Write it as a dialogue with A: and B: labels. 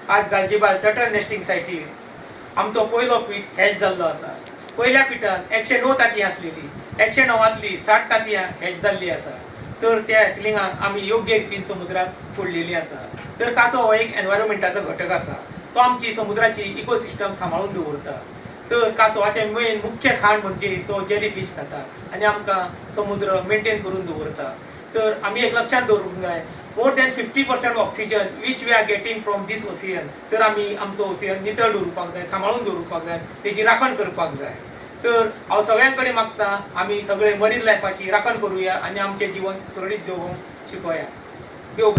A: आज Galgibag turtle nesting सायटीर आमचो पयलो पीट हॅच जाल्लो आसा. पयल्या पिटान 109 तांतयां आसलेली. 109तली 60 तांतयां हॅच जाल्ली आसा. तर त्या हॅचलिंगाक आमी योग्य रितीन समुद्रात सोडलेली आसा. तर कांसव हो एक एनवायरमेंटाचो घटक आसा. तो आमची समुद्राची इकोसिस्टम सांबाळून दवरता. तर कांसवाचें मेन मुख्य खाण म्हणजे तो जेली फीश खाता आनी आमकां समुद्र मेंटेन करून दवरता. तर आमी एक लक्षांत दवरूंक जाय, more than 50% oxygen which we are getting from this ocean. तर आमी आमचो ओसियन नितळ दवरुपाक जाय, सांबाळून दवरुपाक जाय, तेजी राखण करपाक जाय. तर हांव सगळ्यां कडेन मागता, आमी सगळे मरीन लायफाची राखण करुया आनी आमचें जिवन सुरळीत जिवोवंक शिकोया. देव